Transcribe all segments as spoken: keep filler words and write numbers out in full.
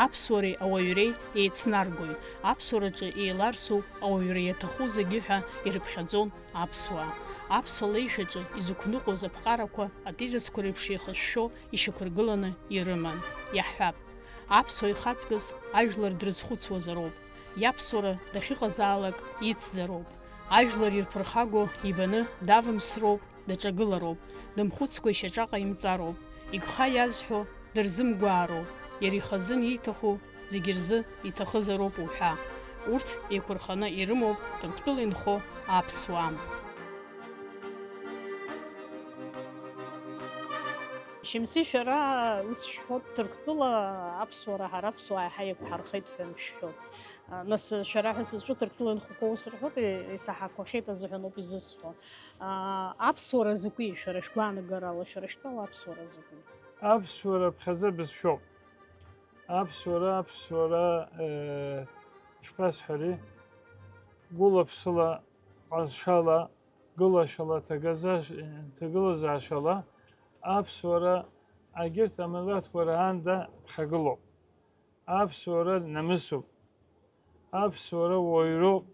Аԥсуареи ауаҩреи еицнаргоит, аԥсуараҿы еиларсуп ауаҩра иаҭаху зегьы ҳәа ирыԥхьаӡон аԥсуаа. Аԥсуа леишәаҿы изықәныҟәоз аԥҟарақәа атезисқәа реиԥш еихышәшәо ишьақәыргыланы ирыман. Иаҳҳәап, аԥсуа ихаҵкыс ажәлар дрызхәыцуазароуп, иаԥсуара дахьыҟазаалак ицзароуп, ажәлар ирԥырхаго ибаны давымсроуп, даҿагылароуп, дымхәыцкәа ишьаҿа ҟаимҵароуп, игха иазҳәо дырзымгәаароуп, иара ихазын ииҭаху зегьы рзы иҭахызароуп уҳәа. Урҭ еиқәырханы ирымоуп Ҭырқәтәыла инхо аԥсуаа. Шьамси, шәара ус шәҳәоит, Ҭырқәтәыла аԥсуара ҳара аԥсуаа иаҳа еиқәҳархеит ҳәа шәҳәоит. А, нас, шәара ҳәа сызҿу Ҭырқәтәыла инхақәа ус рҳәоит, и-, исаҳақәахьеит азыҳәан ауп изысҳәо. А, аԥсуара закәи, шәара шәгәаанагарала, шәара шәтәала аԥсуара закәи? Аԥсуара ԥхьаӡа бызшәоуп. Аԥсуара, аԥсуара, э, ишԥасҳәари, гәыла-ԥсыла, ҟазшьала, гылашьала, ҭагазаш-, ҭагылазаашьала аԥсуара, агьырҭ амилаҭқәа раанда ԥхьагылоуп. Аԥсуара намысуп. Аԥсуара уаҩроуп.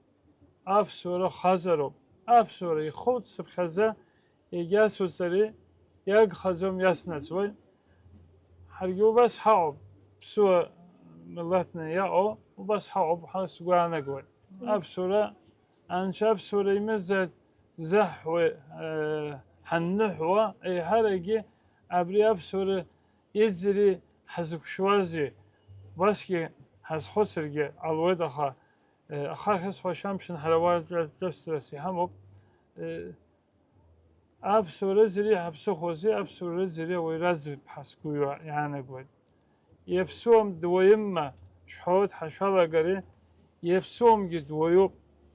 Аԥсуара хаҵароуп. Аԥсуара ихоуццыԥхьаӡа егьацуҵари, иагхаӡом, иацнаҵуеит. Ҳаргьы убас ҳаҟоуп, ԥсуа милаҭны иаҟоу, убас ҳаҟоуп ҳәа сгәы аанагоит. Аԥсуара, анцәа аԥсуара имыӡааит, заҳҳәои, э, ҳанныҳәуа, еиҳаракгьы абри аԥсуара иӡыри ҳазықәшьуази, убасгьы ҳазхәыцыргьы ҟалуеит, аха, э, ахахьы сҳәашьамшьан ҳара уа ҿа-, ҿыцрас иҳамоуп. Э, аԥсуара зыри ҳаԥсыхәози, аԥсуара зыри ауаҩра ӡуп ҳәа сгәы иаанагоит. Иаԥсуам, дуаҩымма шәҳәоит ҳашәалагари, иаԥсуамгьы дуаҩуп,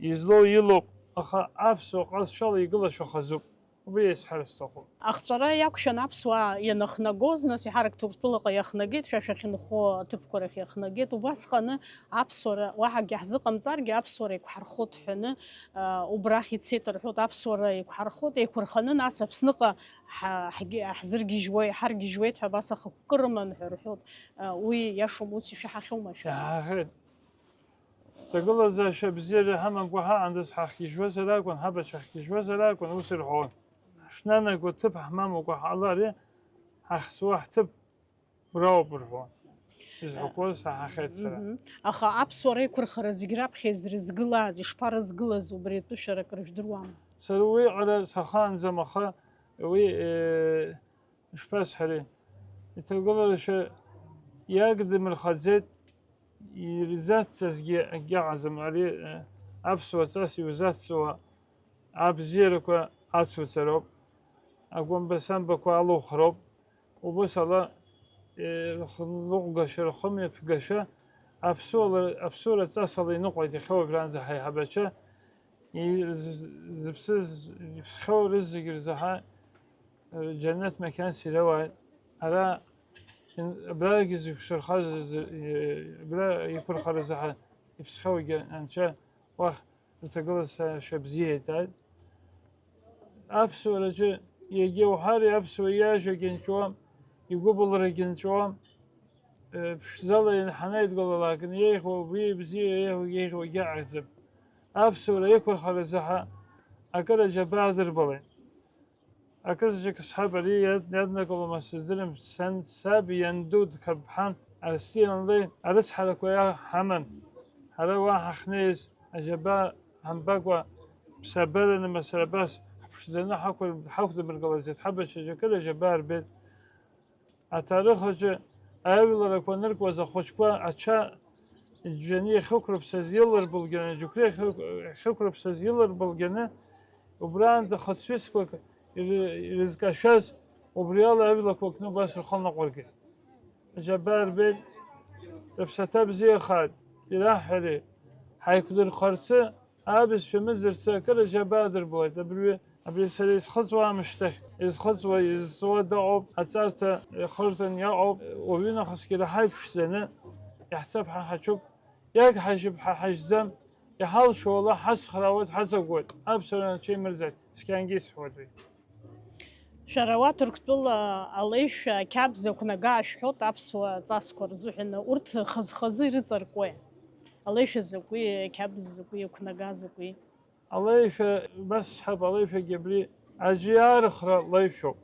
излоу илоуп, аха аԥсуа ҟазшьала игылашәа хазуп. Убри еизҳар сҭахуп. Ахҵәара иақәшәан аԥсуаа ианахнагоз, нас еиҳарак Ҭырқәтәылаҟа иахнагеит, шәа шәахьынхо аҭыԥқәа рахь иахнагеит. Убасҟаны аԥсуара уаҳагьы ҳзыҟамҵаргьы, аԥсуара еиқәҳархоит ҳәаны, а, убрахь ицеит рҳәоит, аԥсуара еиқәҳархоит, еиқәырханы нас Аԥсныҟа ҳа-, ҳгьы-, ҳзыргьежьуеи, ҳаргьежьуеит ҳәа абас ахықәкы рыман ҳәа рҳәоит. А, уи иашоума, ус ишәаҳахьоума шәара? Иаҳахьеит. Ҭагылазаашьа бзиара ҳамамкәа ҳаҟандаз, ҳахьгьежьуазар акәын, ҳабацәа ҳгьежьуазар акәын, ус рҳәон. Ҳшнанаго ҭыԥ ҳмамкәа ҳҟалари, ҳахьцуа ҳҭыԥ брауп рҳәон. Изҳәақәоз саҳахьеит сара. Мгм. Аха аԥсуара еиқәырхара зегь раԥхьа изрызгылаз, ишԥарызгылаз, убри атәы шәара акры жәдыруама? Сара уи ҟара сахаанӡам, аха уи, э, ишԥасҳәари, иҭагыларашьа иагдымырхаӡеит, ирзацҵазгьы акгьы ыҟаӡам. Ари, э, аԥсуа ҵас иузацҵауа абзиарақәа ацуҵароуп, агәамбасамбақәа алухроуп. Убас ала, э, рхы-, рыхәгашьа, рхымҩаԥгашьа аԥсуала, аԥсуара ҵасала иныҟәеит иахьа уажәраанӡа ҳаиҳабацәа. И-, з-, зыԥсы з-, иԥсхьоу рызегь рзаҳа, э, џьаннаҭ макьанс иреиуааит. Ара, ин-, абрагьы зықәшәырхаз, з-, э, абра иқәырхара заҳа иԥсхьоугьы Анцәа уахь рҭагылазаашьа бзиа иҭааит. Аԥсуараҿы иагьа уҳәар, аԥсуа иажәагьы нҵәом, игәыбылрагьы нҵәом. Э, ԥшӡала ин-, ҳанаидгылалак, иеиӷьу убри ибзиа, иеиӷьу, иеиӷьуагьы аҟаиҵап. Аԥсуара иқәырхаразы ҳа акыр аџьабаа адырбалеит. Акызаҵәык сҳәап, ари иад-, иаднакылома сыздырам, сан, саб ианду дқаԥҳан, Арсиан леи арыцҳарақәа иа-, ҳаман. Ҳара уа ҳахьнеиз, аџьабаа ҳамбакәа, ԥсабараны, ма сара абас ҳԥшӡаны ҳақәыр-, ҳақәдмыргылаӡеит, ҳабацәа џьакыр аџьабаа рбеит. Аҭаарых аҿы аҩларақәа аныркуаз ахәыҷқәа ача џьаны иахьықәрыԥсаз иларбылгьаны, аџьықәреи ахьы-, ахьықәрыԥсаз иларбылгьаны, убраанӡа хыцҩысқәак иры-, ирызкашәаз, убриала аҩлақәа кны убас рхы ныҟәыргеит. Аџьабаа рбеит, рыԥсаҭа бзиахааит, ираҳҳәари, ҳаиқәдырхарцы, абызшәа мыӡырцы акыр аџьабаа дырбоит. Абри, абри сара изхыҵуа аамышьҭахь, изхыҵуа, изҵуа дыҟоуп, аҵарҭа ихырҭан иаҟоуп, уаҩынахысгьы ираҳа иԥшӡаны иаҳцап ҳәа ҳаҿуп, иагҳажьып ҳәа ҳажьӡам, иҳалшо ала ҳацхраауеит, ҳаҵагәуеит, аԥсуара анцәа имырӡааит, цқьангьы исҳәоит уи. Шәара уа Ҭырқәтәыла алеишәа ақьабз ақәнага шәҳәоит аԥсуа ҵасқәа рзыҳәан, урҭ хаз-хазы ирыҵаркуеи? Алеишәа закәи, ақьабз закәи, ақәнага закәи? Алеишәа, басҳәап, алеишәагьы абри аӡәы иаарыхра леишәоуп,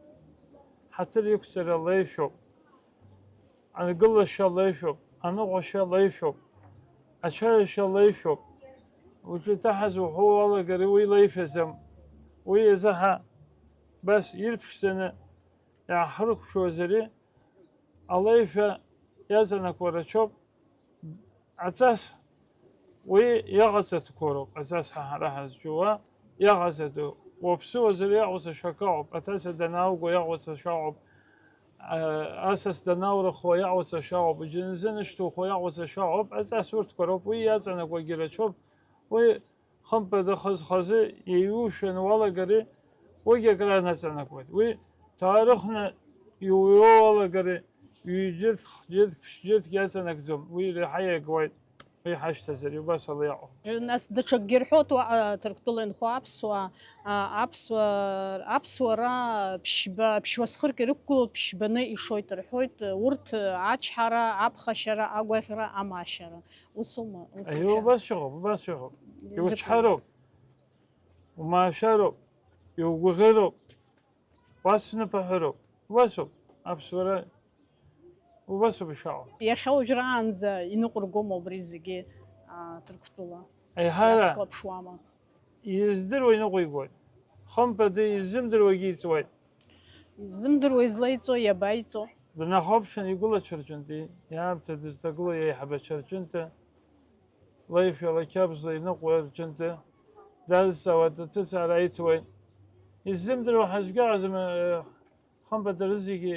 ҳаҭыр иқәҵара леишәоуп, ангылашьа леишәоуп, аныҟәашьа леишәоуп, ачаиашьа леишәоуп. Уҿы иҭаҳаз уҳәо уалагар уи леишәаӡам. Уи иазаҳа, бас ирԥшӡаны иааҳрықәшәозари, алеишәа иаҵанакуа рацәоуп. Аҵас уи иаҟаҵатәқәоу роуп, аҵас ҳа ҳара ҳазҿу уа иаҟаҵатәу. Уаԥсыуазар иаҟоу сашьа акы ауп, аҭаца данаауго иаҟоу сашьа ауп, а, асас данаурыхуа иаҟоу сашьа ауп, џьыназы нышьҭухуа иаҟоу сашьа ауп, аҵас урҭқәа роуп, уи иаҵанакуагьы рацәоуп, уи хымԥада хаз-хазы иаиушәан уалагари, уигьы акыр анаҵанакуеит. Уи ҭаарыхны иуиоу уалагари, ҩ-џьырк, х-џьырк, ԥшь-џьырк иаҵанакӡом, уи реиҳа иагуеит, уи ҳашьҭазар, убас ала иаҟоуп. Нас даҽакгьы рҳәоит уаҟа Ҭырқәтәыла инхо аԥсуаа, а, аԥсуа, аԥсуара ԥшьба, ԥшь-уасхырк ирықәгылоуп, ԥшьбаны ишоит рҳәоит, урҭ ачҳара, аԥхашьара, агәаӷьра, амаашьара. Ус аума? Ус Аиеи, ишәа- убас иҟоуп, убас иҟоуп. Изакәи? Иучҳароуп, умаашьароуп, иугәыӷыроуп, уасныԥаҳәароуп. Убасоуп аԥсуара, убасоуп ишаҟоу. Иахьа уажәраанӡа иныҟәыргома убри зегьы, а, Ҭырқәтәыла? Аиҳара иацклаԥшуама? Издыруа иныҟәигоит. Хымԥада иззымдыруагьы иҵуеит. Иззымдыруа излаиҵо, иабаиҵо? Днахәаԥшын игәылацәа рҿынтәи, иаамҭа дызҭагылоу иеиҳабацәа рҿынтә, леишәала қьабзла иныҟәуа рҿынтә, дазҵаауеит, аҭыҵаара аиҭуеит. Иззымдыруа ҳаӡәгьы ыҟаӡам, хымԥада рызегьы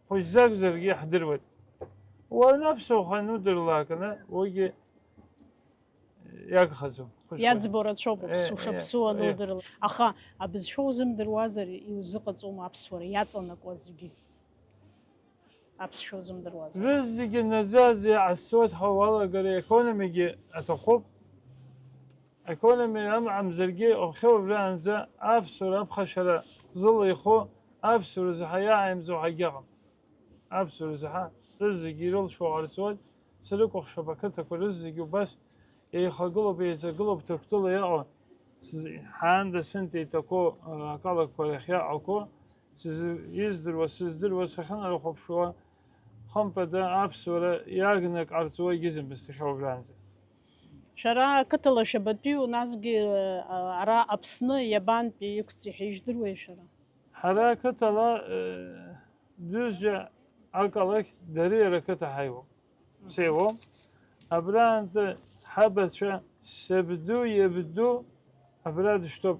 хәыҷӡакзаргьы иаҳдыруеит. Уаҩны аԥсуа ханудырлакны уигьы иагхаӡом. Иаӡбо рацәоуп, Е, уԥс-, е, ушаԥсыуа е. анудырла. Аха абызшәа узымдыруазар, иузыҟаҵома аԥсуара иаҵанакуа зегьы? Аԥсшәа узымдыруазар. Рызегьы наӡаӡа иҟасҵоит ҳәа уалагар, аекономигьы аҭахуп. Аекономиа амамзаргьы, уахьа уажәраанӡа аԥсуара аԥхашьара зылихо, аԥсуара заҳа иааимҵо ҳәагьы ыҟам. Аԥсуара заҳа рызегьы ирылшо ҟарҵоит, срыкәыхшоуп, ақыҭақәа рызегьы убас еихагылоуп, еизагылоуп Ҭырқәтәыла иҟоу, сз-, ҳаанда сынтәа иҭақәоу, а, акалақьқәа рахь иаҟақәоу, сыз-, издыруа, сыздыруа, сахьынарыхәаԥшуа, хымԥада, аԥсуара иагны ак ҟарҵауа егьызымбац иахьа уажәраанӡа. Шәара ақыҭала шәабатәиу, насгьы, а, ара Аԥсны иабантәи иқәҵи ҳәа ижәдыруеи шәара? Ҳара ақыҭала, э, Дәыжьа ақалақь Дариа рқыҭа ҳаиуоуп. Сеиуоуп. Абраантәи ҳабацәа сабду, иабду абра дышьҭоуп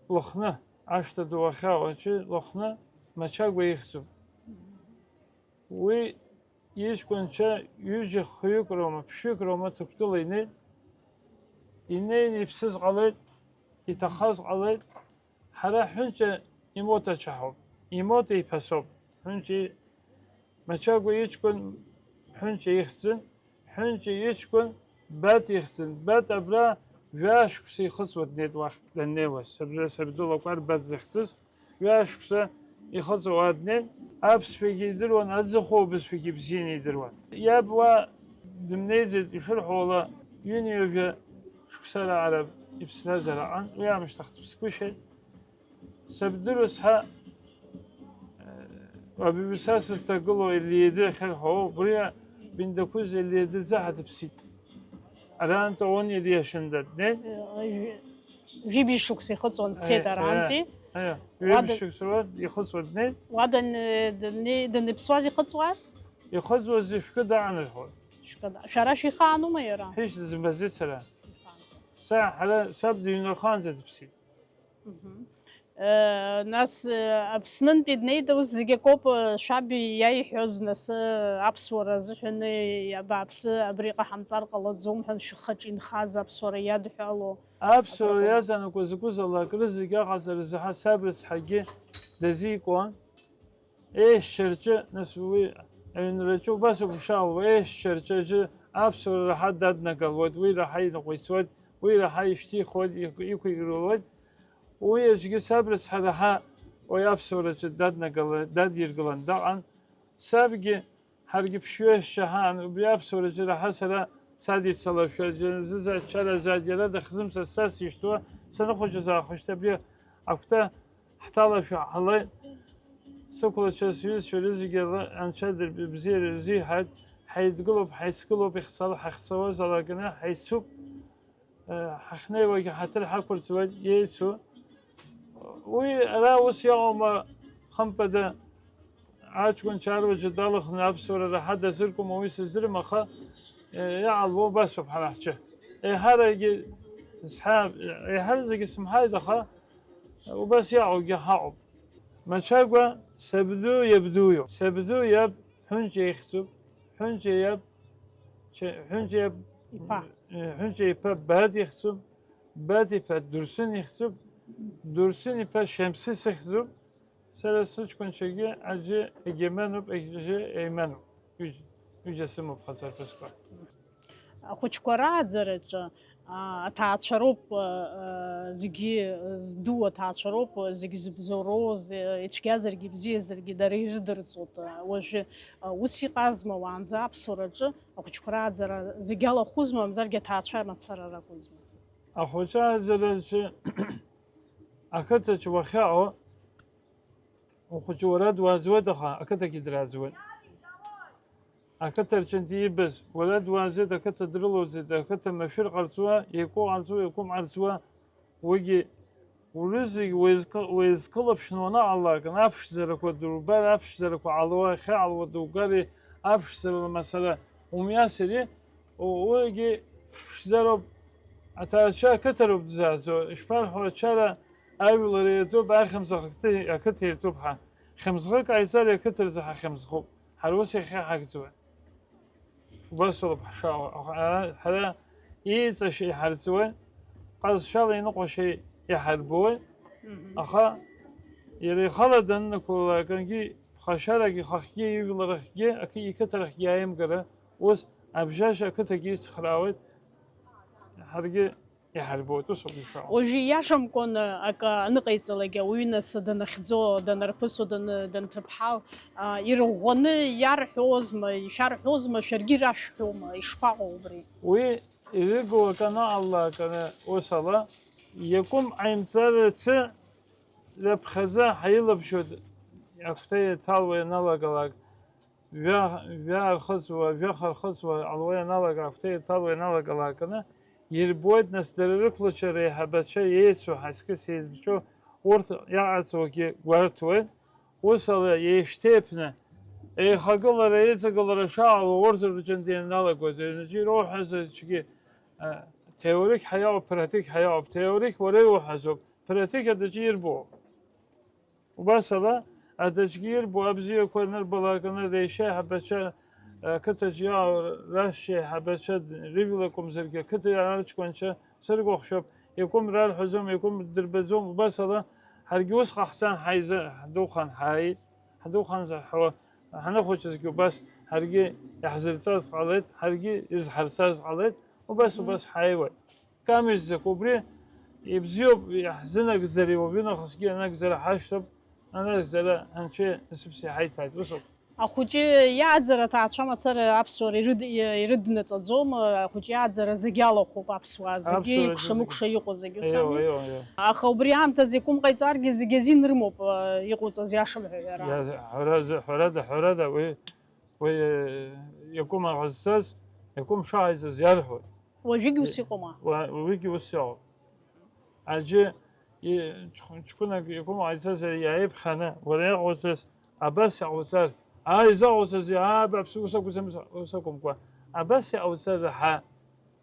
Лыхны, ашҭа ду ахьаауа аҿы Лыхны Мачагәа ихьӡуп. Уи иҷкәынцәа ҩыџьа хҩык роума, ԥшьҩык роума Ҭырқәтәыла инеит. Инеины иԥсыз ҟалеит, иҭахаз ҟалеит. Ҳара ҳәынҷа имоҭа чаҳауп, имоҭа иԥасоуп. Ҳәынҷа и-, Мачагәа иҷкәын Ҳәынҷа ихьӡын, Ҳәынҷа иҷкәын Бат ихьӡын. Бат абра жәаа шықәса ихыҵуа днеит уахь даннеиуаз. Сабду, сабду Лакәар Бат захьӡыз, жәаа шықәса ихыҵуа уа днеит. Аԥсшәагьы идыруан, аӡахәа бызшәагьы бзианы идыруан. Иаб уа дымнеиӡеит, ишырҳәо ала, ҩынҩажәа шықәса раара иԥсразар аҟан, уи аамышьҭахь дыԥсгәышьеит. Сабду рыцҳа, э, абиԥса сызҭагылоу Елиеды ахьырҳәо, убри Биндақәыз Елиеды ӡаҳа дыԥсит. Араантә Аон Елиа Шында днеит. Э, жәи-, жәибжь шықәса ихыҵуан, дцеит Э, арантәи. э, э, Уа ҩыбжь дан-, шықәса уа ихыҵуа днеит. Уа дан-, э, даннеи-, даныԥсуаз ихыҵуаз? Ихыҵуаз ишәкы даанырхоит. Шәкы да-, шәара шәихаанума иара? Ҳишь дызмбаӡеит сара. Ихаанӡа. Са ҳара саб дыҩнахаанӡа дыԥсит. Мгм. Э, нас, э, Аԥснынтәи днеит, ус зегь акоуп, э, шәаб иаиҳәоз, нас, э, аԥсуара азыҳәан, э, абааԥсы, абри ҟаҳамҵар ҟалаӡом ҳәа шәхаҿ инхаз аԥсуара иадҳәало. Аԥсуара Акоуп. Иаҵанакуа закәызаалак рызегь аҟаҵара заҳа саб рыцҳагьы дазикуан. Еишьцәа рҿы, нас уи аҩнраҿы убас ауп ишаауа, еишьцәа рҿы аӡәы аԥсуара раҳа даднагалоит, уи раҳа иныҟәицуеит, уи раҳа ишьҭихуеит, иқә-, иқәиргылоит. Уи аӡәгьы саб рыцҳа раҳа уи аԥсуараҿы даднагала-, дадиргылан даҟан. Сабгьы, ҳаргьы ԥшьҩы ҳаан, убри аԥсуараҿы раҳа сара садицалашәа, џьара зызаҵә чаразаҵә иара дахьзымцаз са сишьҭуа, саныхәыҷыз аахәышьҭ абри агәҭа ҳҭалашәа ҳалеит. Сықәлацәа сҩызцәа рызегьы ала-, Анцәа дырб-, бзиара ирзиҳәааит, ҳаидгылоуп, ҳаицгылоуп, ихцала-, ҳахьцауаз ала кны ҳаицуп. Ҳахьнеиуагьы ҳаҭыр ҳақәырҵуеит, иеицу. Уи ара ус иҟоума, хымԥада, аҷкәын чарбаҿы далахәны аԥсуара раҳа дазыркума, уи сыздырам, аха, е, иаалбо убасоуп ҳара ҳҿы. Еиҳарагьы сҳәа-, еиҳаразгьы сымҳәааит, аха убас иааугьы ҳаҟоуп. Мачагәа сабду иабдуиоуп. Сабду иаб Ҳәынҷа ихьӡуп. Ҳәынҷа иаб, Че-, Ҳәынҷа иаб, Иԥа. Е, Ҳәынҷа иԥа Бад ихьӡуп. Бад иԥа Дурсун ихьӡуп. Дурсун иԥа Шьамсыс ихьӡуп. Сара сыҷкәынцәагьы аӡәы Егьеманоуп, аӡәы Еиманоуп. Ҩыџ-, ҩыџьа сымоуп хацарԥысқәа. Ахәыҷқәа рааӡараҿы, аа, аҭаацәа роуп, аа, зегьы зду аҭаацәа роуп, зегьы зыбзоуроу, зе-, ицәгьазаргьы ибзиазаргьы дара ирыдырҵоит. Уажәы, аа, ус иҟазма уаанӡа аԥсуараҿы ахәыҷқәа рааӡара зегь алахәызма, мамзаргьы аҭаацәа мацара ракәызма? Ахәыҷы ааӡараҿы ақыҭаҿы уахьаҟоу ухәыҷы уара дуааӡуеит, аха ақыҭагьы драаӡуеит. Ақыҭа рҿынтә иибаз, уара дуааӡеит, ақыҭа дрылоуӡеит, ақыҭа машәыр ҟарҵуа, иакәу ҟарҵуа, иакәым ҟарҵуа, уигьы урызегь уеизкы-, уеизкылыԥшны уанаҟалак, аԥшӡарақәа дурбар, аԥшӡарақәа ҟалауа, ахьыҟалауа дугари, аԥшӡарала мацара умҩасыри, у-, уигьы ԥшӡароуп, аҭаацәа ақыҭароуп дзааӡо, ишԥарҳәо, ачара ажәлар иатәуп, ахьымӡӷ ақыҭа, ақыҭа иатәуп ҳәа. Хьымӡӷык ҟаиҵар, иақыҭа рзы ҳахьымӡӷуп. Ҳара ус иахьа ҳагӡуеит. Убас ауп ҳшаауа. Аха ара, ҳара ииҵашьа иҳарҵуеит, ҟазшьала иныҟәашьа иҳарбоит. Мгм. Аха иара ихала даннықәлалак, акгьы ԥхашьарак ихахьгьы, ижәларахьгьы, акы иқыҭарахьгьы аимгара, ус абжьашьа ақыҭагьы ицхраауеит. Ҳаргьы иҳарбоит, ус ауп ишыҟоу. Уажәы ииашамкәан акы аныҟаиҵалак, ауаҩы нас данахьӡо, данарԥысуа, даны, данҭыԥҳау, а, ирӷәӷәаны иарҳәозма, ишәарҳәозма, шәаргьы ирашәҳәома, ишԥаҟоу убри? Уи ирыгу акы анаҟалалак, ус ала, иакәым ҟаимҵарацы раԥхьаӡа ҳаилабжьоит, агәҭа иҭалуа ианалагалак, жәа-, жәаа рхыҵуа, жәаха рхыҵуа ҟалауа ианалага, агәҭа иҭало ианалагалаканы, ирбоит, нас, дара рықәлацәа реиҳабацәа еицу, ҳаскьыс еизбцәоу, урҭ иаҟарҵогьы гәарҭоит. Ус ала, еишьҭеиԥны, еихагылара, еиҵагылара шаҟало урҭ рҿынтә ианалагоит, аҩнаҿы ироуҳәаз аӡәгьы, а, теорик ҳәа иҟоуп, практик ҳәа иҟоуп, теорик уара иуҳәазоуп, практик адаҿы ирбоуп. Убас ала, адаҿгьы ирбо абзиақәа анырбалак, анырреишьа аиҳабацәа, ақыҭаҿ иаау рашьа аиҳабацәа, рыжәла акәымзаргьы, ақыҭа аҷкәынцәа сыргәыхшьоуп, иакәым рарҳәаӡом, иакәым ддырбаӡом, убас ала, ҳаргьы ус ҟаҳҵан, ҳаиза-, ҳдухан ҳааит, ҳдухан заҳауа, ҳаныхәыҷызгьы убас, ҳаргьы иаҳзырҵаз ҟалеит, ҳаргьы изҳарцаз ҟалеит, убас, Мгм. убас ҳааиуеит. Камыжьӡак убри ибзиоуп, иаҳзынагӡари, уажәы нахысгьы анагӡара ҳашьҭоуп, анагӡара Анцәа насыԥс иҳаиҭааит, усоуп. Ахәыҷы иааӡара аҭаацәа мацара аԥсуара ирыд-, ирыднаҵаӡом, ахәыҷы иааӡара зегь алахәуп, аԥсуаа зегьы, Аԥсуара икәша-мыкәша зегьы. Иҟоу зегьы, ус Еиуа, ами? Еиуа, еиуа. Аха убри аамҭазы иакәым ҟаиҵаргьы зегь азин рымоуп, иҟауҵаз иашам ҳәа ҳәара. Иа-, ҳәарада, ҳәарада, ҳәарада, уи, уи, иакәым ҟазҵаз, иакәым шаҟаиҵаз иарҳәоит. Уажәыгь ус Е, иҟоума? уа-, уигьы ус иҟоуп. Аӡәы и-, ҷ-, ҷкәынак иакәым ҟаиҵазар иааиԥхьаны, уара иаҟауҵаз абас иҟауҵар, аа, изаҟауҵазеи, аа, баԥс, ус акәӡам, ус, ус акәымкәа, абас иҟауҵар раҳа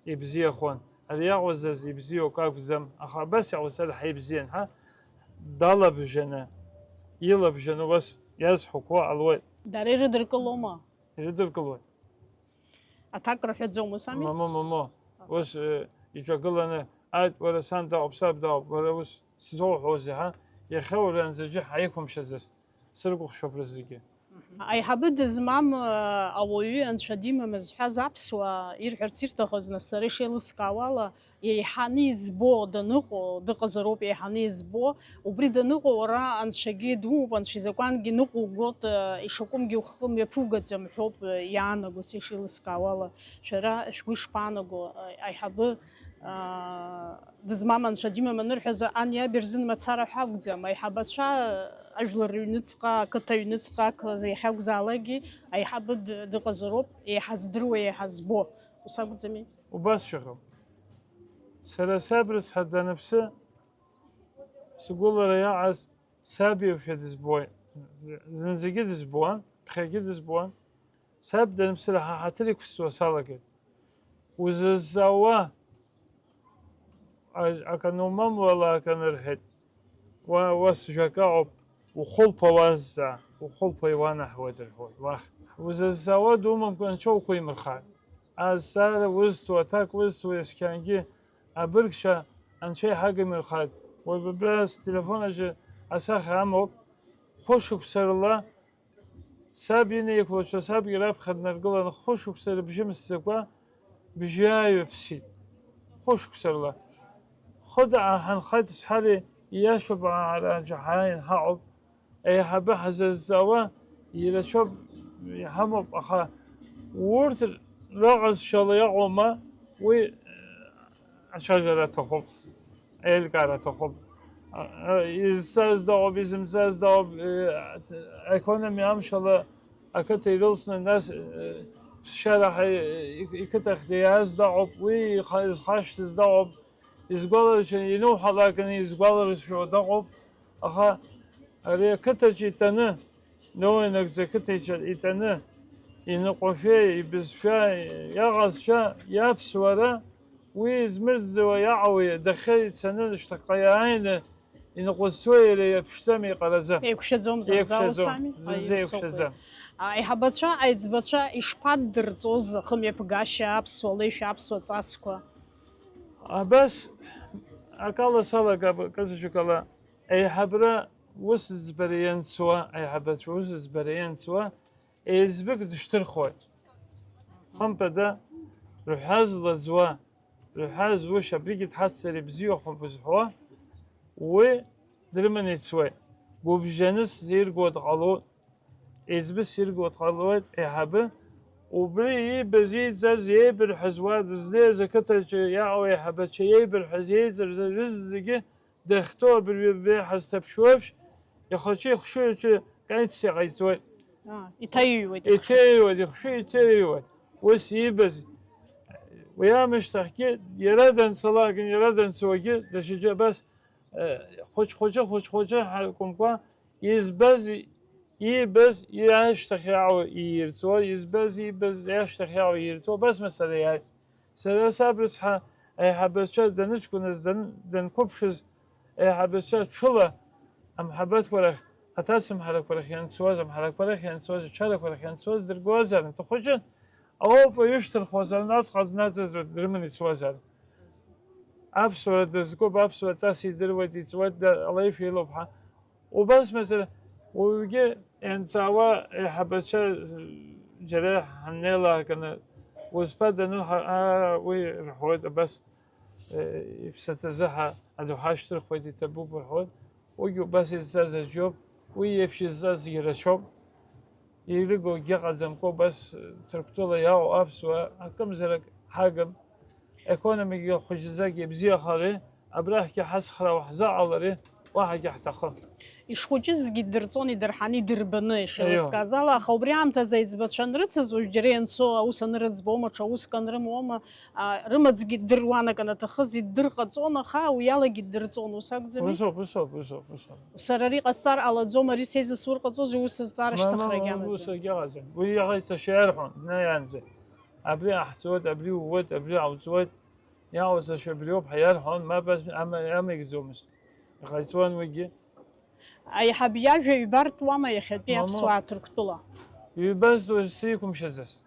ибзиахон, ари иаҟауҵаз ибзиоуп акәӡам, аха абас иҟауҵар раҳа ибзиан ҳәа, далабжьаны, илабжьаны убас иазҳәақәо ҟалуеит. Дара ирыдыркылома? Ирыдыркылоит. Аҭак рҳәаӡом, ус ами? Момо, момо. Ус, э, иҿагыланы, ааит, уара сан дауп, саб дауп, уара ус сзоуҳәозеи, ҳа? Иахьа уара анӡаџьы ҳаиқәымшәаӡацт, сыркәыхшоуп рызегьы. Мгм. Аиҳабы дызмам, э, ауаҩы анцәа димам зҳәаз аԥсуаа ирҳәарц ирҭахыз, нас, сара ишеилыскаауала, еиҳаны избо даныҟоу, дыҟазароуп еиҳаны избо, убри даныҟоу уара анцәагьы думоуп, анцәа изакәангьы ныҟәугоит, э, ишакәымгьы ухы мҩаԥугаӡам ҳәоуп, э, иаанаго, са ишеилыскаауала. Шәара шәгәы ишԥаанаго, э, аиҳабы, э, дызмам анцәа димам анырҳәаз, ан иаби рзын мацара ҳәа акәӡам, аиҳабацәа ажәлар рыҩныҵҟа, ақыҭа аҩныҵҟа ақалақь иахьакәзаалакгьы аиҳабы д-, дыҟазароуп, еиҳа здыруа, еиҳа збо, ус акәӡами? Убасшәахоуп. Сара саб рыцҳа даныԥсы, сгәылара иаҟаз саб иоушәа дызбоит. Зынӡагьы дызбуан, ԥхьагьы дызбуан. Саб даныԥсыра ҳа ҳаҭыр иқәсҵуа салагеит. Узызҵаауа, а-, акы анумамуа ала акы анырҳәеит. Уа, уа сжәак аҟоуп, ухәылԥа уазҵаа, ухәылԥа иуанаҳуеит рҳәоит. Уахь. Узызҵаауа думамкәа анцәа уқәимырхааит. Азҵаара узҭо, аҭак узҭо, есқьынгьы абыргцәа анцәа иҳагимырхааит. Уажә абра ателефон аҿы асахьа амоуп. Хәышықәса рыла саб инеиқәлацәа сабгьы раԥхьа днаргылан, хәышықәса рыбжьы мсӡакәа бжьааҩы ԥсит. Хәышықәса рыла. Хыда ҳанхеит, сҳәари, ииашоуп, ара аҿы ҳааин ҳаҟоуп. Еиҳабы ҳзазҵаауа ирацәоуп, иҳамоуп, аха урҭ раҟазшьала иаҟоума, уи ацәажәара аҭахуп, аилкаара аҭахуп. А, а, изҵаз дыҟоуп, изымҵаз дыҟоуп, э, аекономиа амшала ақыҭа ирылсны, нас, э, ԥсшьара ҳа-, и-, иқыҭахь диааз дыҟоуп, уи иха-, изхашҭыз дыҟоуп, изгәаларшәа, иануҳәалакгьы изгәаларшәо дыҟоуп, аха ари ақыҭаҿы итәаны, Иоуинагӡа ақыҭаҿы итәаны, иныҟәашәа, ибызшәа, иаҟазшьа, иаԥсуара, уи измырӡуа иаауеи, адәахьы ицаны, шьҭахьҟа иааины, иныҟәызцуеи иара иаԥшӡами, иҟараӡа? Еиқәшәаӡом зынӡа, ус ами? Зынӡа еиқәшәаӡам. Аиҳабацәа, аиҵбацәа ишԥаддырҵоз ахымҩаԥгашьа, аԥсуа леишәа, аԥсуа ҵасқәа? Абас, акала салагап, акызаҵәык ала, аиҳабра усыӡбара ианцуа, аиҳабацәа усыӡбара ианцуа, еиҵбык дышьҭырхуеит. Хымԥада, рҳәа злаӡуа, рҳәа зушьа, абригьы дҳацзар ибзиахәуп зҳәо, уи дрыманы ицуеит. Гәыбжьаныс ирго дҟалоит, еиҵбыс ирго дҟалоит, еиҳабы. Убри иибаз, ииӡаз, иеибырҳәаз уа дызнеиз ақыҭаҿы иаҟоу аиҳабацәа иеибырҳәаз, иеиҵарыз рызегьы дахьтәоу абыржәы еиҳа зҭаԥшуеиԥш, ихаҿы ихшыҩ аҿы пенсиа ҟаиҵоит. Аа, иҭаҩуеит ихшыҩ. Иҭаҩуеит, ихшыҩ иҭаҩуеит. Ус иибаз, уи аамышьҭахьгьы, иара данцалак, иара данцуагьы, даҽаӡәы абас, э, хәыҷ-хәыҷы, хәыҷ-хәыҷы ҳакәымкәа, избаз, иибаз, иашьҭахь иаауа иирҵуа, избаз, иибаз, иашьҭахь иаауа иирҵуа, абас мацара иааит. Сара саб рыцҳа аиҳабацәа даныҷкәыназ, дан-, данқәыԥшыз, аиҳабацәа ҽыла амҳабатқәа рахь, аҭацымҳарақәа рахь ианцуаз, амҳарақәа рахь ианцуаз, ачарақәа рахь ианцуаз дыргозаарын, дхәыҷын, ауп, ишьҭырхуазаарын, аҵҟа днаҵаҵо дрыманы ицуазаарын. Аԥсуара дазкуп, аԥсуа ҵас идыруеит, иҵуеит, да-, алеишәа илоуп ҳәа. Убас мацара, уаҩгьы ианҵаауа аиҳабацәа џьара ҳаннеилакганы, узԥа данылҳа, аа, уи рҳәоит, абас, э, иԥсаҭазы ҳа адәы ҳашьҭырхуеит, иҭабуп рҳәоит. Уигьы убас изҵаз аӡәоуп, уи иеиԥш изҵазгьы рацәоуп. Ирыгогьы ыҟаӡамкәа, убас, э, Ҭырқәтәыла иаау аԥсуаа акымзарак ҳагым. Економикагьы хәыҷӡак ибзиахари, абрахьгьы ҳацхраауа ҳзаҟалари, уаҳагьы ҳҭахым. Ишхәыҷызгьы идырҵон идырҳаны, идырбаны, ишеилыскааз ала, аха убри аамҭазы аиҵбацәа анрыцыз, уажә џьара ианцо аус анырыӡбома, ҽа уск анрымоума, а, рымаҵгьы ддыруан, акы анаҭахыз иддырҟаҵон, аха уи алагьы иддырҵон, ус акәӡами? Усоуп, усоуп, усоуп, усоуп. Сара ари ҟасҵар ҟалаӡом, ари сеизасур ҟаҵозеи, ус азҵаара шьҭыхрагьы амаӡам. Ус агьаҟаӡам. Уи иаҟаиҵаша иарҳәон, днаиаанӡа. Абри ҟаҳҵоит, абри ууеит, абри ҟауҵоит, иаҟауҵаша абриоуп ҳәа иарҳәон, мап азна ама-, амаикӡомызт. Иҟаиҵуан уигьы. Аиҳаб иажәа ҩбартә уама иахьатәи Мамоу. Аԥсуаа Ҭырқәтәыла? Ҩбазтәу сзеиқәымшәаӡацт.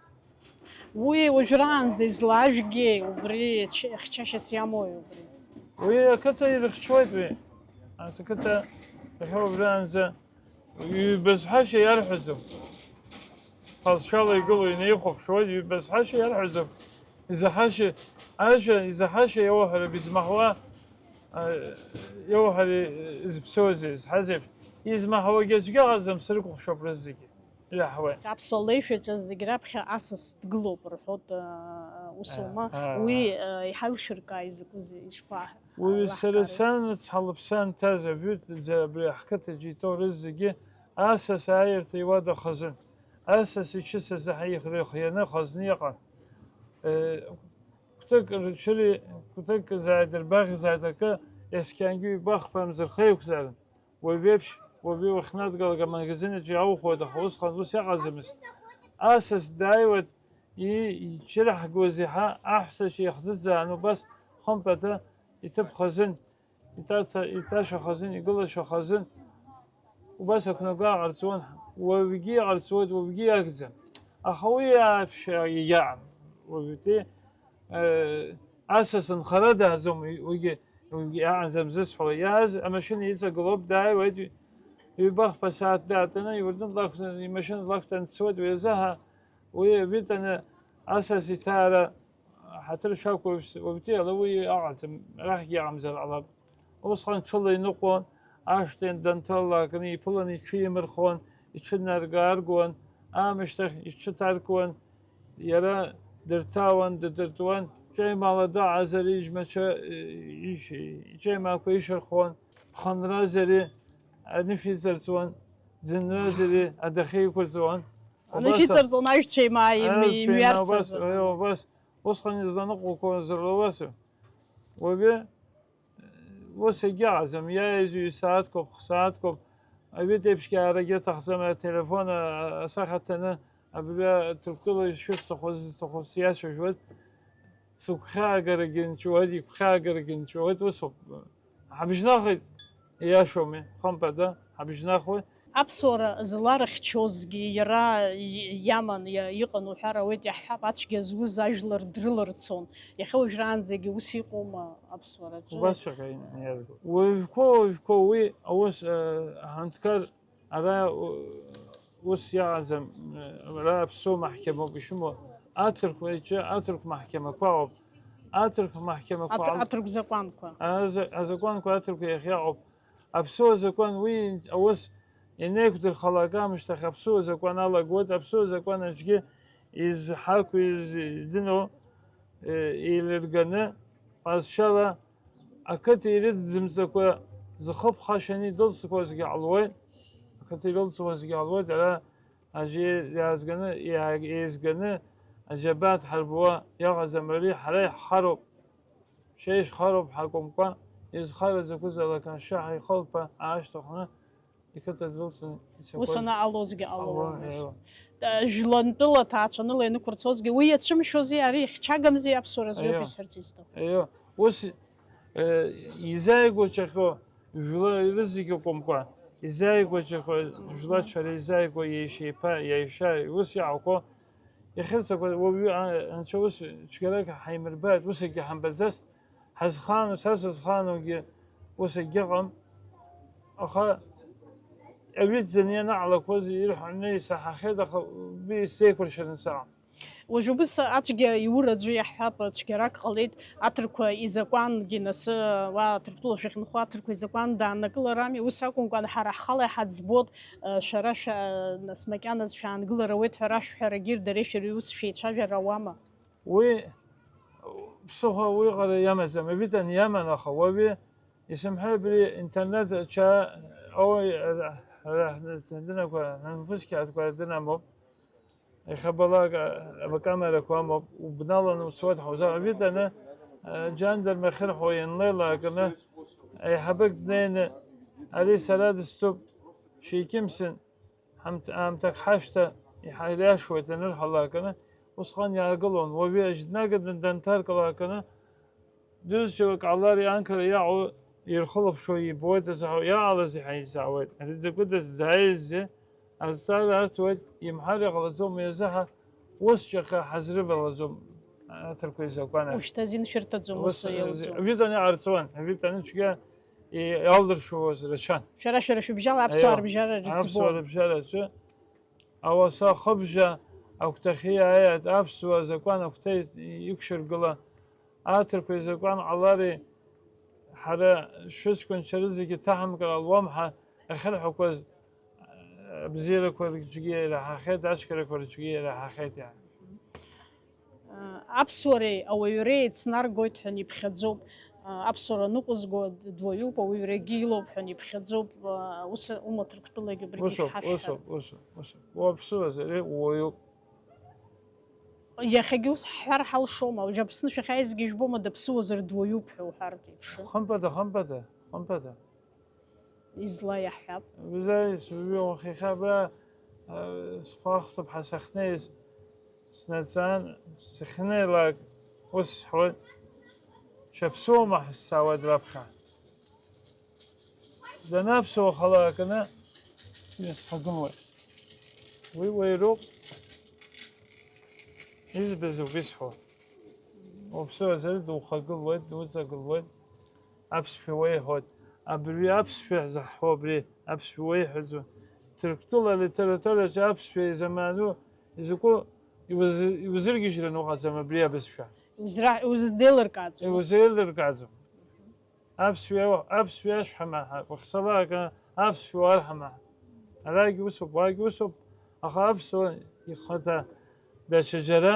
Уи уажәраанӡа излаажәгеи, убри ч-, хьчашьас иамоуи убри? Уи ақыҭа ирыхьчоит уи. Ақыҭа иахьа уажәраанӡа ҩбазҳәашьа иарҳәаӡом. Ҟазшьала игылоу инеихәаԥшуеит, ибызҳашьа иарҳәаӡом. Изаҳашьа, ажәа, изаҳашьа иауҳәара, бизмаҳуа, а, иауҳәари зыԥсоузеи, изҳаз еиԥш, измаҳауагьы аӡәгьы ыҟаӡам, срыкәыхшоуп рызегьы, иаҳауеит. Аԥсуа леишәаҿы зегь раԥхьа асас дгылоуп рҳәоит, а, ус аума? Уи, а, иҳалшәыркааи закәызеи, ишԥа-, Уи сара санацҳа лыԥсы анҭаз, ажәытәӡа абри ҳқыҭаҿы итәоу рызегьы асас ааирҭа иуада хазын. Асас ичысаз аҳа ихы-, ихианы хазны иҟан. Э, Кәтык рҽыри, кәтык зааит, рбаӷь зааит акы, есқьангьы ҩба-хԥа мзырха иқәзаарын. Уажәеиԥш, уажәы уахьнадгалак амагазин аҿы иаухоит, аха усҟан ус иҟаӡамызт. Асас дааиуеит, и-, ичырҳгоз иаҳа аҳәсаҿы иахӡыӡааны убас хымԥада иҭыԥ хазын, итаца-, иҭаша хазын, игылаша хазын. Убас ақәнагара ҟарҵон, уаҩгьы иҟарҵуеит, уаҩгьы иагӡам. Аха уи аԥшьа иаам. Уажәтәи, э, асас нхара дааӡом, уи-, уигьы, уигьы иаанӡам зысҳәо. Иааз амашьына иҵагылоуп, дааиуеит, ҩба-хԥа сааҭ даатәаны, иурдын длақәҵаны, имашьына длақәтәаны дцоит, уи азы ҳа-, уи Витаны асас иҭаара ҳаҭыр шәақәу, уажәтәи ала уи аҟаӡам, арахьгьы иаҟамзар ҟалап. Усҟан ҽыла иныҟәон, ашҭа данҭалалакны иԥылан иҽимырхон, иҽынарга-ааргон, аамышьҭахь иҽыҭаркуан, иара дырҭаауан, дыдыртуан, ҷеимаала даҟазар иџьмацәа, иш-, иҷеимаақәа ишьархон, ԥхынразари анышә иҵарҵуан, ӡынразари адәахьы иқәырҵуан. Анышә Убас а-, иҵарҵон, ажәцәеимаа им-, Ажәцәеимаа убас, имҩарцазы. Е, убас, усҟан изланыҟәақәоз рыла уасу. Уажәы, ус егьыҟаӡам, иааиз ҩ-сааҭқәоуп, х-сааҭқәоуп, аҩытә еиԥшгьы аарагьы аҭахӡам, ателефон, а-, асахьа ҭаны, абри Ҭырқәтәыла ишысҭаху, зысҭаху сиацәажәоит, сыгәхьаагарагьы нҵәуеит, игәхьаагарагьы нҵәуеит, усоуп. Ҳабжьнахит, ииашоуми, хымԥада, ҳабжьнахуеит. Аԥсуара зларыхьчозгьы иара и-, иаман, иа-, иҟан уҳәар ауеит, иаҳҳәап, ацәгьа зуз ажәлар дрыларцон. Иахьа уажәраанӡагьы ус иҟоума аԥсуараҿы? Убасҵәҟьа иаазго. Уажәқәа, уажәқәа уи аус, э, аҳәынҭқар ара, у-, ус иаҟаӡам, э, ара аԥсуа маҳқьамоуп ишымоу, аҭырқәа иҿы аҭырқә маҳқьамақәа ыҟоуп. Аҭырқә маҳқьамақәа Аҭ-, ал-, аҭырқә закәанқәа. Аза-, азакәанқәа аҭырқәа иахьыҟоуп. Аԥсуа закәан уи аус ианеиқәдырхалак аамышьҭахь аԥсуа закәан алагоит, аԥсуа закәан аҿгьы изҳақәу, из-, издыруа, э, еилырганы, ҟазшьала ақыҭа ирыдӡымҵакәа зхы ԥхашьаны идәылҵқәазгьы ҟалуеит, ақыҭа ирылҵуазгьы ҟалуеит, ара аӡәы иаазганы, иаа-, еизганы аџьабаа дҳарбуа иаҟаӡам, ари ҳара иаҳхароуп. Шәа ишәхароуп ҳакәымкәа, изхара закәызаалак аншьа ҳаихылԥа аашьҭыхны, иқыҭа дәылҵны ицақәаз Ус анаҟалозгьы ҟалон, ҟалон, ус. Аио. Та-, жәлантәыла ҭаацәаныла ианықәырцозгьы, уи иацәымшәози, ари ихьчагамзи аԥсуара азоуп Аио. Исҳәарц исҭаху. Аио. Ус, э, изааигәаҿахьоу жәлар рызегь акәымкәа, изааигәаҿахьоу жәлацәа реизааигәа иеишьеиԥа, иаишьа, ус иаауқәо, иахьырцақәа уаҩы, а-, анцәа ус цәгьарак ҳаимырбааит, усакгьы ҳамбаӡацт, ҳазхаану, са сызхаанугьы усакгьы ыҟам. Аха аҩыӡӡаны ианаҟалақәоз ирҳәаны исаҳахьеит, аха уи сзеиқәыршәаны саҟам. Уажә убыс ацәгьа иур аӡәы иаҳҳәап, цәгьарак ҟалеит, аҭырқәа изакәангьы, нас, уа Ҭырқәтәыла шәахьынхо аҭырқәа изакәан дааннакыларами, ус акәымкәан, ҳара ҳхала иҳаӡбот, шәара шәа-, нас, макьаназ шәаангылар ауеит ҳәа рашәҳәарагьы, дареи шәареи ус шәеицәажәар ауама? Уи ԥсыхәа уиҟара иамаӡам, Витан иаман, аха уаҩы исымҳәеи абри интернет аҿы ауаҩ ара, ара ҳдынақәа, ҳанфыцқьаадқәа дынамоуп. Иахьабалак, а, акамерақәа амоуп, убналаны уцоит, ҳаузаҳәа. Витаны, а, џьандармахьырҳәо ианлеилакны, аиҳабык днеины, ари сара дыстәуп, шәикьымсын, ҳамҭ-, аамҭак ҳашьҭа, иҳаириашоит анырҳәалакны, усҟан иаагылон. Уажәы аџьнаганы данҭаркылакны, дызҿу акалари анкара иаҟоу ирхылаԥшуа ибоит, азаҳауа иаҟалазеи ҳәа изаауеит. Ари дзакәыдаз дзааизеи? Азҵаара арҭоит, имҳәар иҟалаӡом, уи азыҳәа ус ҿаҟа ҳазрывалаӡом аҭырқәа изакәан ахь. Ушьҭа азин шәырҭаӡом, ус Ус, иауӡом. Витаны иҟарҵон, Витаны цәгьа и-, иалдыршауаз рацәан. Шәара, шәара шәыбжьала аԥсуаа Аио, рыбжьара рыӡбон. Аԥсуаа рыбжьара аҿы ауаса хыбжа агәҭахьы иааиааит, аԥсуа азакәан агәҭа иқәшәыргыла, аҭырқәа изакәан ҟалари, ҳара шәыҷкәынцәа рызегьы ҭаҳамкыр ҟалуам ҳәа ахьырҳәақәаз, абзиарақәа рҿгьы ираҳахьеит, ачҳарақәа рҿгьы ираҳахьеит иара. Аԥсуареи ауаҩреи еицнаргоит ҳәа иԥхьаӡоуп. Аԥсуара ныҟәызго дуаҩуп, ауаҩрагьы илоуп ҳәа иԥхьаӡоуп. Ус аума Ҭырқәтәылагьы убригьы Усоуп, ҳашәҳәар. Усоуп, усоуп, усоуп. Уаԥсуазар уаҩуп. Иахьагьы ус ҳҳәар ҳалшома? Уажә Аԥсны шәахьааизгьы ижәбома, даԥсуазар дуаҩуп ҳәа уҳәартә еиԥш? Хымԥада, хымԥада, хымԥада. Излаиаҳҳәап. Бзаиз, уахьахьа абра схәахәҭоуп ҳа сахьнеиз, снаҵан, сахьнеилак, ус сҳәоит, шәаԥсуоума ҳәа сҵаауеит раԥхьа. Данаԥсуа халаканы исхагылоит. Уи уаҩроуп. Избаз убри сҳәо. Уаԥсуазар духагылуеит, дуҵагылуеит. Аԥсшәа уеиҳәоит. Абри аԥсшәа ҳзаҳҳәо абри, аԥсшәа уеиҳәаӡом. Ҭырқәтәыла алитератураҿы аԥсшәа изаману изакәу иузыргьежьраны уҟаӡам абри абызшәа. Иузеилыркааӡом. Иузеилыркааӡом. Аԥсшәа, аԥсшәа иашәҳәама, уахьцалак аԥсшәа уарҳәама? Арагь усоуп, уагь усоуп, аха аԥсуа ихаҭа даҽа џьара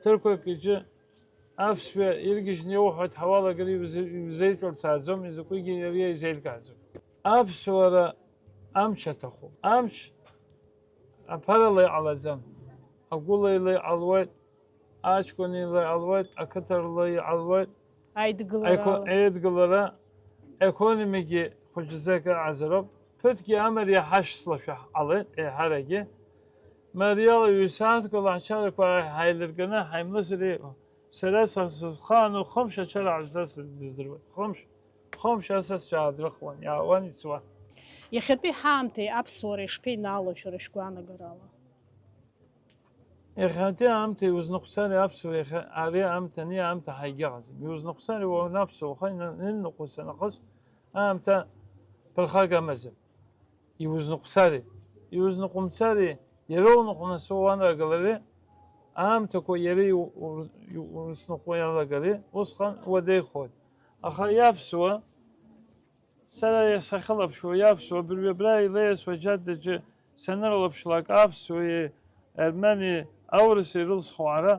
ҭырқәак иҿы аԥсшәа иргьежьны иоуҳәоит ҳәа уалагар иузеиҿурцааӡом, изакәигьы иара изеилкааӡом. Аԥсуара амч аҭахуп. Амч аԥарала иҟалаӡам. Агәылеила иҟалуеит, аҷкәынеила иҟалуеит, ақыҭарала иҟалуеит. Аидгылара. Аеко-, аидгылара, економикгьы хәыҷӡак ыҟазароуп. Ԥыҭгьы амариа ҳашьцылашәа ҳҟалеит, еиҳарагьы. Мариала ҩ-сааҭк ала ҳчарақәа ҳаилырганы ҳаимлызар еиӷьу. Сара са сызхаану хымш ачара ҳазҵаз сыздыруеит. Хымш, хымш асасцәа аадрыхуан, иаауан ицуан. Иахьатәи ҳаамҭеи аԥсуара ишԥеинаало шәара шәгәаанагарала? Иахьатәи аамҭеи узныҟәцари аԥсуара иахьа, ари аамҭа ани аамҭа ҳәа егьыҟаӡам. Иузныҟәцари уа уанаԥсуа, уаха ина-, инныҟәоз нахыс аамҭа ԥырхага амаӡам. Иузныҟәцари, иузныҟәымцари, иара уныҟәнасуа уанагалари, аамҭақәа иара иу-, ур-, иу-, урыцныҟәо иалагари, усҟан уадеихоит. Аха иаԥсуа, сара сахьылаԥшуа, иаԥсуа абыржәы абра илеиасуа аџьадаҿы санрылаԥшлак, аԥсуеи, армени, аурыси ирылсхуа ара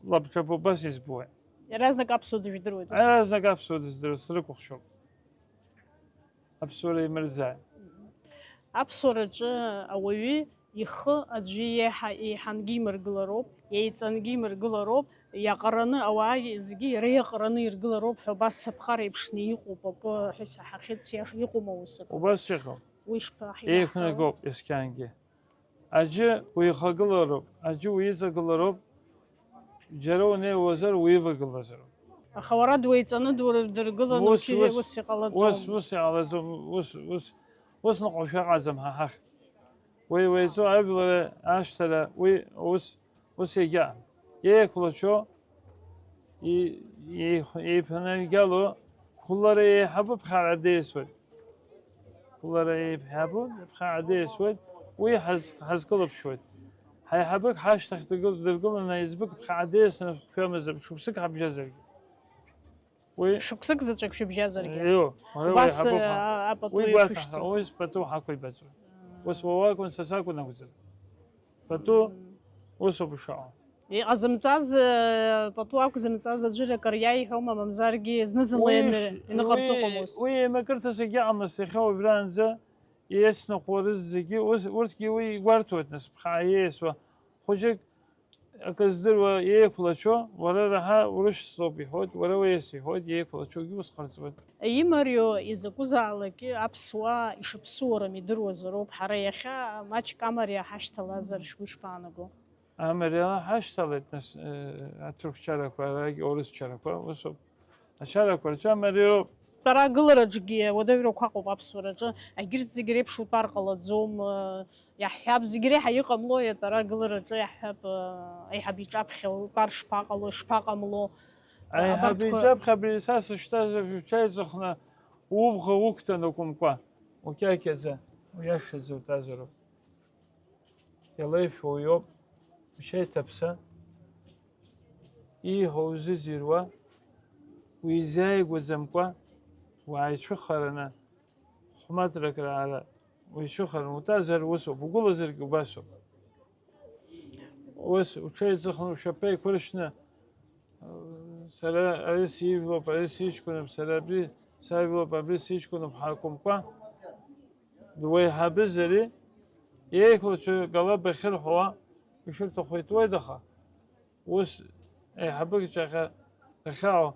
лабҿаба убас избоит. Иаразнак аԥсуа дыжәдыруеит, ус? Иаразнак аԥсуа дыздыруеит, срыкәыхшоуп. Аԥсуара имырзааит. Аԥсуараҿы ауаҩы ихы аӡәы иеиҳа-, еиҳангьы имыргылароуп, еиҵангьы имыргылароуп, иаҟараны, ауаа зегьы иара иаҟараны иргылароуп ҳәа убас аԥҟара еиԥшны иҟоуп акы ҳәа исаҳахьеит, сиаша, иҟоума ус акы? Убас иҟоуп. Уи шԥаҳиаҳҳәауа? Еиқәнагоуп есқьынгьы. Аӡәы уихагылароуп, аӡәы уиҵагылароуп, џьара унеиуазар уивагылазароуп. Аха уара дуеиҵаны дурдыргыланы Ус, уқьи-, ус, ус иҟалаӡом. Ус, ус иҟалаӡом, ус, ус, ус ныҟәашәа ыҟаӡам ҳа ҳахь. Уи уеизо ажәлар ашьҭара, уи ус, ус иагьаҟам. Еиқәлацәоу, и-, еих-, еиԥанагалоу, қәлара еиҳабы ԥхьаҟа деисуеит. Қәлара еиҳабы ԥхьаҟа деисуеит, уи ҳаз-, ҳазкылыԥшуеит. Ҳаиҳабык ҳашьҭахь дыргыл-, дыргыланы аиҵбык ԥхьаҟа деисны хәшәамазар, шықәсык ҳабжьазаргьы. Уи Шықәсык заҵәык шәыбжьазаргьы. Иу, уара Убас, уеиҳабуп ҳәа. а, а, пату Уи гәаҭа еиқәышәҵо. ҳәа, уи спату ҳақәибаҵоит. Ус уа уакәын, са сакәын акәӡам. Пату, Мм. усоуп ишаҟоу. Иҟазымҵаз, э, пату ақәзымҵаз аӡәыр акыр иаиҳәома, мамзаргьы зны-зынла Уи ианыр-, ш-, иныҟарҵоҟам уи, ус? уи еимакырҭас егьыҟамызт, иахьа уажәраанӡа иеицныҟәо рызегьы, ус, урҭгьы уи игәарҭоит, нас, ԥхьаҟа иеисуа. Хәыҷык акы здыруа еиқәлацәоу, уара раҳа урышьцылоуп иҳәоит, уара уеис иҳәоит, еиқәлацәоугьы ус ҟарҵоит. Имарио изакәызаалакгьы аԥсуаа ишыԥсуарам идыруазароуп. Ҳара иахьа маҷк амариа ҳашьҭалазар, шәгәы ишԥаанаго? Амариа ҳашьҭалеит, нас, э, аҭырқәчарақәа, арагь аурысчарақәа, усоуп. Ачарақәа рҿы амариоуп. Тәара агылараҿгьы уадаҩрақәа ыҟоуп аԥсуараҿы, егьырҭ зегь реиԥш утәар ҟалаӡом, э, иаҳҳәап, зегь реиҳа иҟамло атәара агылараҿы иаҳҳәап, э, аиҳаб иҿаԥхьа утәар шԥаҟало, шԥаҟамло, э, Аиҳаб абарҭқәа иҿаԥхьа абри са сышьҭаз уҽаиҵыхны убӷа уқәтәан акәымкәа, укьакьаӡа, уиашаӡа утәазароуп. Иалеишәа уиоуп, мшеиҭаԥса, ииҳәо узыӡырҩуа, уизааигәаӡамкәа, уааицәыхараны, хә-матрак раара уицәыхараны утәазар усоуп, угәылазаргьы убасоуп. Ус уҽеиҵыхны ушьапы еиқәыршьны, сара ари сижәлоуп, ари сыҷкәыноуп, сара абри сажәлоуп, абри сыҷкәыноуп ҳәа акәымкәа, дуеиҳабыз ари, еиӷьлацәа галаб ахьырҳәауа ишырҭаху итуеит, аха ус еиҳабык ҿаҟьа дахьаауа,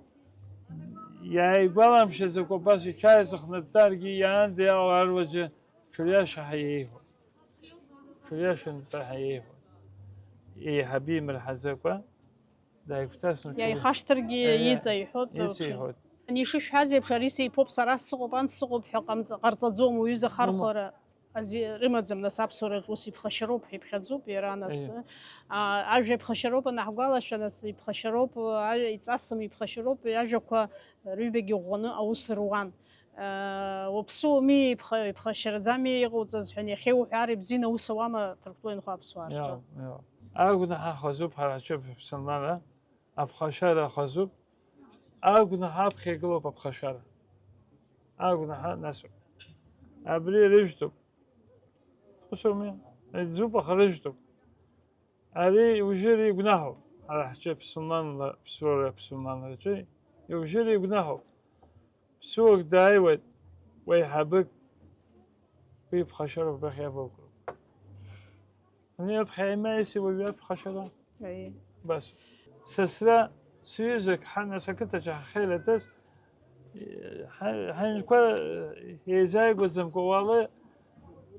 иааигәаламшәаӡакәа убас иҽааиҵыхны дтәаргьы, иаанда иаауа аруаӡәы ҽыриашаҳәа иеиҳәон. Ҽыриашантәаҳәа иеиҳәон. Еиҳабы имырҳаӡакәа, дааигәҭасны Иааихашҭыргьы Аиа, иҵаиҳәоит, иҵаиҳәоит. Ани ишышәҳәаз еиԥш, ари сеиԥоуп, сара сыҟоуп, ан сыҟоуп ҳәа ҟамҵ-, ҟарҵаӡом, уҩыза Мама. Хархәара ази-, рымаӡам, нас аԥсуараҿ ус иԥхашьароуп ҳәа иԥхьаӡоуп иара, нас, Аиа. а, ажәа иԥхашьароуп анаҳгәалашәа, нас иԥхашьароуп, ажәа иҵасым иԥхашьароуп, иажәақәа рҩбагьы ӷәӷәаны аус руан. Уаԥсыуами, иԥха-, иԥхашьараӡами иҟауҵаз ҳәа иахьеиуҳәар ибзианы аус ауама Ҭырқәтәыла инхо аԥсуаа рҿы? Иа, иа. Агәнаҳа хазуп ҳара ҳҿы ԥсылманра, аԥхашьара хазуп, агәнаҳа аԥхьа игылоуп аԥхашьара. Агәнаҳа насоуп. Абри рыжәтәуп. Усоуми? Иӡуп, аха рыжәтәуп. Ари иужьыр игәнаҳауп. Ҳара ҳҿы ԥсылманла, ԥсуара ԥсылманраҿы иужьыр игәнаҳауп. Ԥсуак дааиуеит, уеиҳабык, уи иԥхашьароуп, убрахь иавоукроуп. Ани аԥхьа имааиси уаҩы аԥхашьара? Аиеи. Бас. Сасра сҩызак ҳан ас ақыҭаҿы ҳахьеилатәаз, ҳа-, ҳаҩнқәа еизааигәаӡамкәа уаала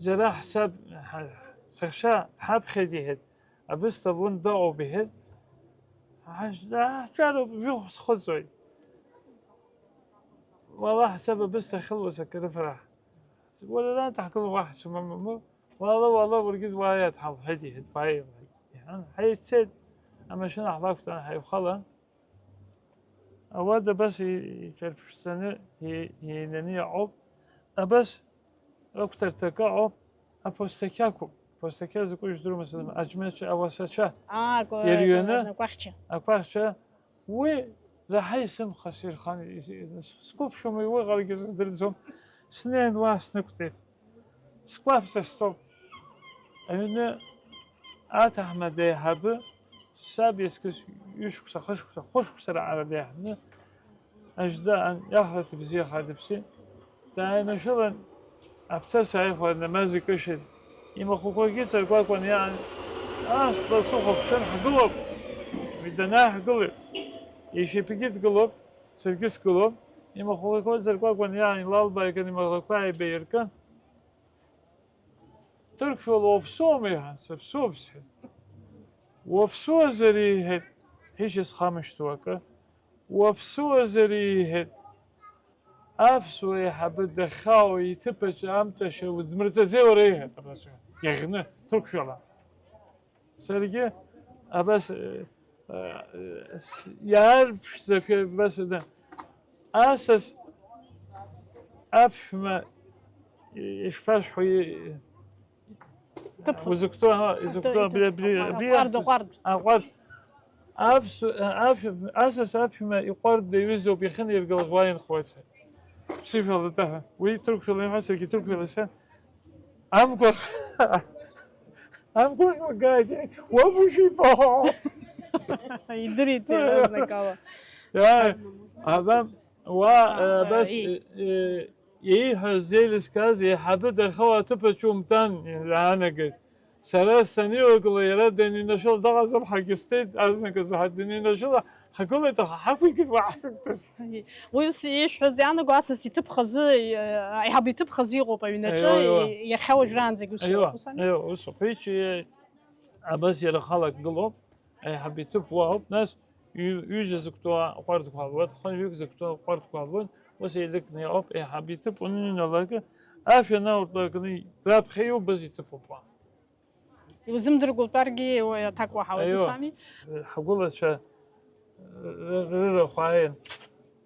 џьара ҳсаб, ҳа-, саҳәшьа дҳаԥхьеит иҳәеит. Абысҭа лун дыҟоуп, иҳәеит. Ҳаҳ-, ҳаҳҿароуп, жәохә схыҵуеит. Уаала ҳасаб абысҭа ахьылуаз акрыфара. Уара арантә ҳгылоуп, уаҳа сумам, мамоу. Уаала, уаала, уаргьы уааи, ҳалҳәеит, иҳәеит, уааи, иҳәан, ҳаиццеит, амашьына ҳлақәтәан, ҳаихәалан. Ауада абас и-, иҿарԥшӡаны, и-, иеинаны иаҟоуп. Абас рықәҭарҭак ыҟоуп, аԥосҭақьақәоуп. Аԥосҭақьа закәу жәдыруама, сызма-, аџьмацәа, ауасацәа Аа, ко-, ирҩаны, ко-, акәахьча. Акәахьча, уи раҳа исымхас ирхан, ис-, ис-, сгәыԥшәома, иуҟарагьы сыздырӡом. Снеин уа снықәтәеит. Скәаԥ са стәоуп. Аҩны аҭаҳмада еиҳабы, саб иаскьыс ҩышықәса, хышықәса, хәышықәса раҟара деиҳабны, Ажьдаан, иахраҭ бзиа хадыԥси, дааинашылан, аԥҭа сааихәа намаз икышеит, имахәқәагьы ҵаркәакәан иаан, ас ласыхәаԥшын, ҳгылоуп, уи данааҳгылоит, ишьапгьы дгылоуп, саргьы сгылоуп, имахәқәагьы ҵаркәакәан иаан, илалбааиган имаӷақәа ааибаиркын, Ҭырқәшәала уаԥсуоума, иҳәан, саԥсуоуп, сҳәеит. Уаԥсуазар, иҳәеит, ҳәашьа схамышҭуа акы. Уаԥсуазар, иҳәеит, аԥсуа еиҳабы дахьаауа иҭыԥ аҿы амҵәашьа удмырҵаӡеи уара, иҳәеит, абасҵәҟьа, иаӷьны, ҭырқәшәала. Саргьы абас, э, э, с-, иаарԥшӡақәа абас, да, асас аԥшәма, ишԥасҳәо, и-, Ҭыԥ. Узықәтәоу, ага, изықәтәоу, Ҭыԥ, абри, абри, ҭыԥ. Абри Аҟәардә, асас, аҟәардә. Аҟәардә. Аԥсу-, аф-, асас аԥшәма иҟәардә даҩызоуп, иахьыниргылак уа инхоит. Ԥсышәала даҳәа. Уи ҭырқәшәала иҳәа, саргьы ҭырқәшәала сҳәа. Амгәахь, амгәахь угааит, уаб ушибо? Идырит иаразнакала. Иа, абам, уа, А, э, абас, и- э, э, ииҳәаз зеилыскааз еиҳабы дахьоу аҭыԥ аҿы умтәан, иаанагеит. Сара саниуагыла, иара даныҩнашыла дыҟазар, ҳагьысҭеит, азныказы ҳа-, даныҩнашыла, ҳагылеит, аха ҳақәикит уаҳа шәыктәыз. Уи ус ишәҳәаз иаанаго асас иҭыԥ хазы, э, аиҳабы иҭыԥ хазы иҟоуп аҩнаҿы, Аиуа, аиуа. иахьа уажәраанӡагь ус Аиуа, иҟоуп, ус ами? Аиуа, усоуп. Ҳәеиҽ, э, абас иара халак гылоуп, аиҳабы иҭыԥ уаауп, нас ҩ-, ҩыжәа зықәтәоу аҟәардәқәа алуеит, хынҩык зықәтәоу аҟәардәқәа алуеит, ус еилыкны иҟоуп, аиҳабы иҭыԥ уныҩналакы, ашә анауртәа акны раԥхьа иубаз иҭыԥуп уа. Иузымдыргәатәаргьы уи аҭак уаҳауеит, Аиуа, ус ами? Ҳгәылацәа ры-, рырахә ааин,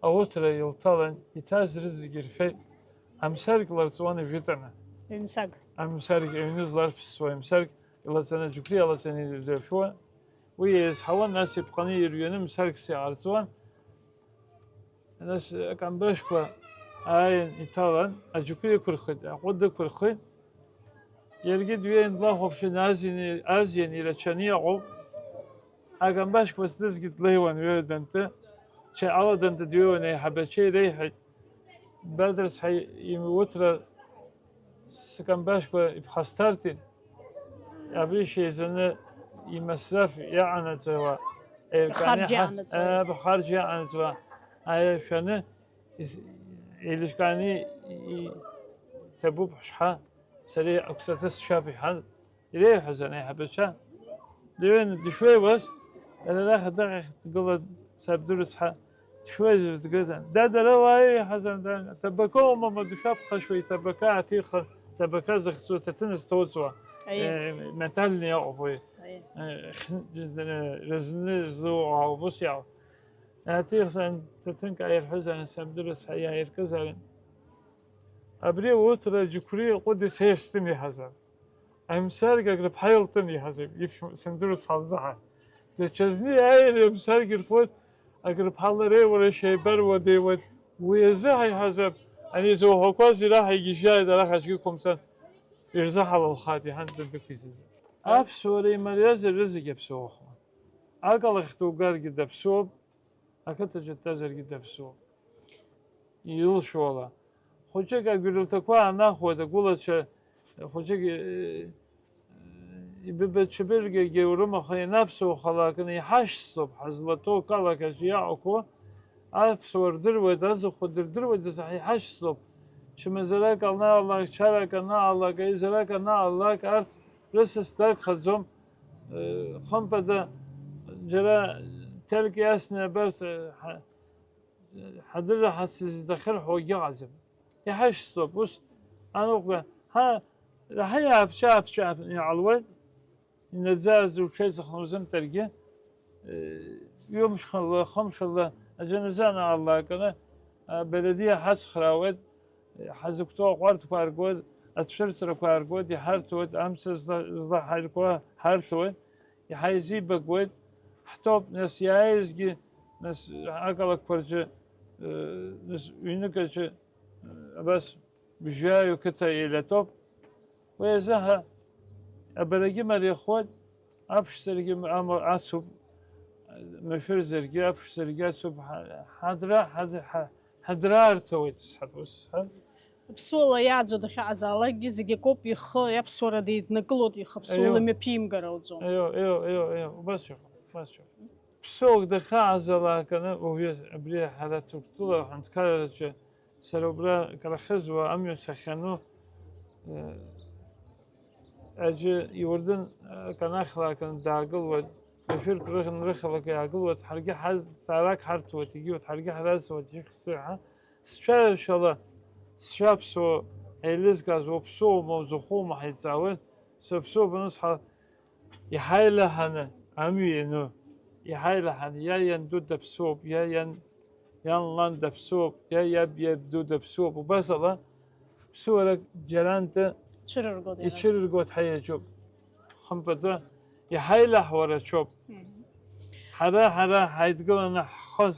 ауҭра илҭалан, иҭаз рызегьы рфеит, амсаргь ларҵуан ижәытәаны. Ҩымсаг. Амсаргь, аҩны зларԥсуа аҩымсаргь, илаҵаны, аџьықәреи алаҵаны дыршәуан. Уи еизҳауан, нас иԥҟаны ирҩаны мцаркс иҟарҵуан. Нас акамбашьқәа ааин иҭалан, аџьықәреи ықәырхит, аҟәыд ықәырхит. Иаргьы дҩеин длахәаԥшын, азин, азин ирацәаны иҟоуп. Акамбашьқәа зҭызгьы длеиуан ҩы данты, чаҟьала данты дҩеиуан, аиҳабацәа иреиҳәеит, Бадра цҳа иуҭра сакамбашьқәа иԥхасҭарҭеит, абри шеизаны имасраф иаҟанаҵауа, аиркани Харџь ҳа-, иаҟанаҵауа. Э, харџь иаҟанаҵауа аиршәаны, ис-, еилышәкааны и-, иҭабуп ҳшҳа, сара ақәҵаҭа сшьап иҳәан, иреиҳәаз анаиҳабацәа. Дыҩны дышҩеиуаз, иара арахь адаҟьахь дгылан сабду рыцҳа, дшьуеизар дгылан. Дад, ара уааи, иҳазан, дан, аҭабака умама, дышәаԥхашьуа иҭабака ааҭихын, ҭабака зыхьӡу аҭаҭын зҭоуҵуа, Аиеи. Э, металлны иҟоуп уи. Аиеи. Э, хн-, э, рызны злоу ауп, ус иаауп. Ааҭихзаарын, ҭаҭынк ааирҳәызаарын, сабду рыцҳа, иааиркызаарын. Абри ауҭра аџьықәреи аҟәыди сеистын иҳазар. Аимсаргьы Агрыԥҳа илтын иҳазар, иԥшәма сандура салзаҳа. Даҽазны иааир аимсаргьы рфоит, Агрыԥҳа лареи уареи шәеибарыуадеиуеит. Уи азы ҳаиҳазар, ани зуҳәақәаз ираҳа игьежьааит, арахь аӡәгьы иқәымҵан, ирзаҳалалхааит, иҳан дындәықәиҵазар. Аԥсуара имариазар, рызегь аԥсуахуан. Акалахь дугаргьы даԥсуоуп, ақыҭаҿы дтәазаргьы даԥсуоуп. Илшо ала. Хәыҷык агәырҩақәа аанахәоит, агәылацәа, хәыҷык, э, ибыбачабыргьагьы урымаха ианаԥсоу халакны иҳашьцылоуп, ҳазлаҭоу ақалақь аҿы иаҟақәоу аԥсуаа рдыруеит, азахәа дырдыруеит, азаҳа иҳашьцылоуп. Чмазарак анаалак, чарак анаалак, аизарак анаалак, арҭ рысас дагхаӡом, э, хымԥада, џьара ҭелк иасны абарҭ, э, ҳа-, ҳадырраҳарц изҭахыр ҳәа уагьыҟаӡам. Иҳашьцылоуп, ус аныҟәга, ҳа, раҳа иааԥшы-ааԥшы иҟалуеит, инаӡааӡа уҽеиҵыхны узымтәаргьы, э, ҩымшҟала, хымшала аӡәаназы анаалаканы, абеледиа ҳацхраауеит, ҳазықәтәоу аҟәарҭқәа ааргоит, ацәырҵрақәа ааргоит, иҳарҭоит, амца зла-, злаҳаиркуа ҳарҭоит, иҳаизибагоит, ҳтәоуп, нас иааизгьы, нас акалақьқәа рҿы, э, нас ҩнык аҿы, э, абас Бжьаҩ қыҭа еилатәоуп. Уи азы ҳа абарагьы мариахоит, аԥшӡарагьы ама-, ацуп, машәырзаргьы, аԥшӡарагьы ацуп, ҳа-, ҳадра-, ҳад-, ҳа-, ҳадраарҭауеит, сҳәап, ус сҳәап. Аԥсуала иааӡо дахьаҟазаалакгьы зегь акоуп, ихы аԥсуара деиднакылоит, ихы аԥсуала Аио. Мҩаԥимгар ауӡом. Аио, аио, аио, аио, убас иҟоуп, убас иҟоуп. Ԥсуак дахьаҟазаалаканы, уажәы абри ҳара Ҭырқәтәыла аҳәынҭқарраҿы Сара убра крахьызуа амҩа сахьану, э, аӡәы иуардын, э, канахьлакан даагылуеит, машәырк рыхын рыхалак иаагылуеит, ҳаргьы ҳаз-, ҵаарак ҳарҭоит, егьиуеит, ҳаргьы ҳразҵоит, ихьзы ҳәа. Сцәажәашьала, сшьаԥсуа еилызкааз уаԥсуоума, уӡахәоума ҳаиҵаауеит, сыԥсуоуп анысҳәа, Иҳаилаҳаны амҩа иану, иҳаилаҳаны иа ианду даԥсуоуп, иа иан, иан лан даԥсуоуп, иа иаб иабду даԥсуоуп. Убас ала, ԥсуарак џьарантәи Цәырыргоит иара. Ицәырыргоит ҳәа иаҿуп. Хымԥада, иҳаилаҳуа рацәоуп. Мгм. Ҳара, ҳара ҳаидгыланы ҳхы,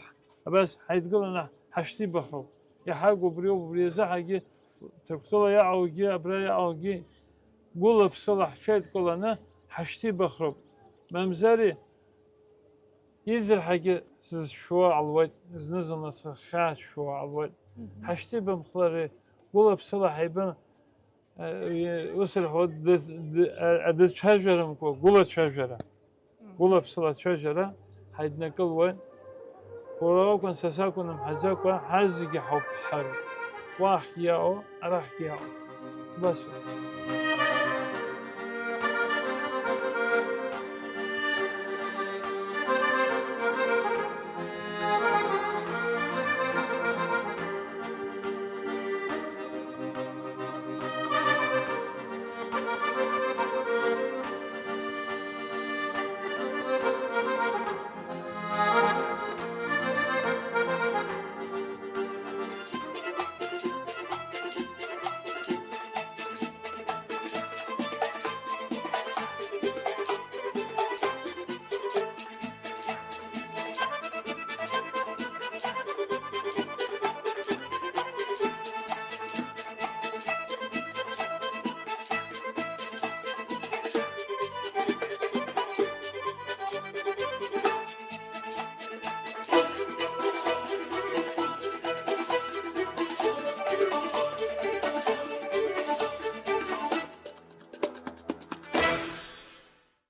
абас ҳаидгыланы ҳашьҭибахроуп. Иҳагу убриоуп, убри азы ҳагьы Ҭырқәтәыла иаҟоугьы, абра иаҟоугьы гәыла-ԥсыла ҳҽеидкыланы ҳашьҭибахроуп. Мамзари, изырҳагьы сызшәуа ҟалуеит, зны-зынла сыхьаа сшәуа ҟалуеит. Мгм. Ҳашьҭибамхлари, гәыла-ԥсыла ҳаибам-, э, ус рҳәо, д-, д-, а-, адыцәажәарамкәа, гәылацәажәара. Гәыла-ԥсыла ацәажәара ҳаиднакылуеит. Уара уакәын, са сакәын, мҳәаӡакәа, ҳазегьы ҳауп ҳҳәароуп. Уахьгьы иаҟоу, арахьгьы иаҟоуп. Убас ауп.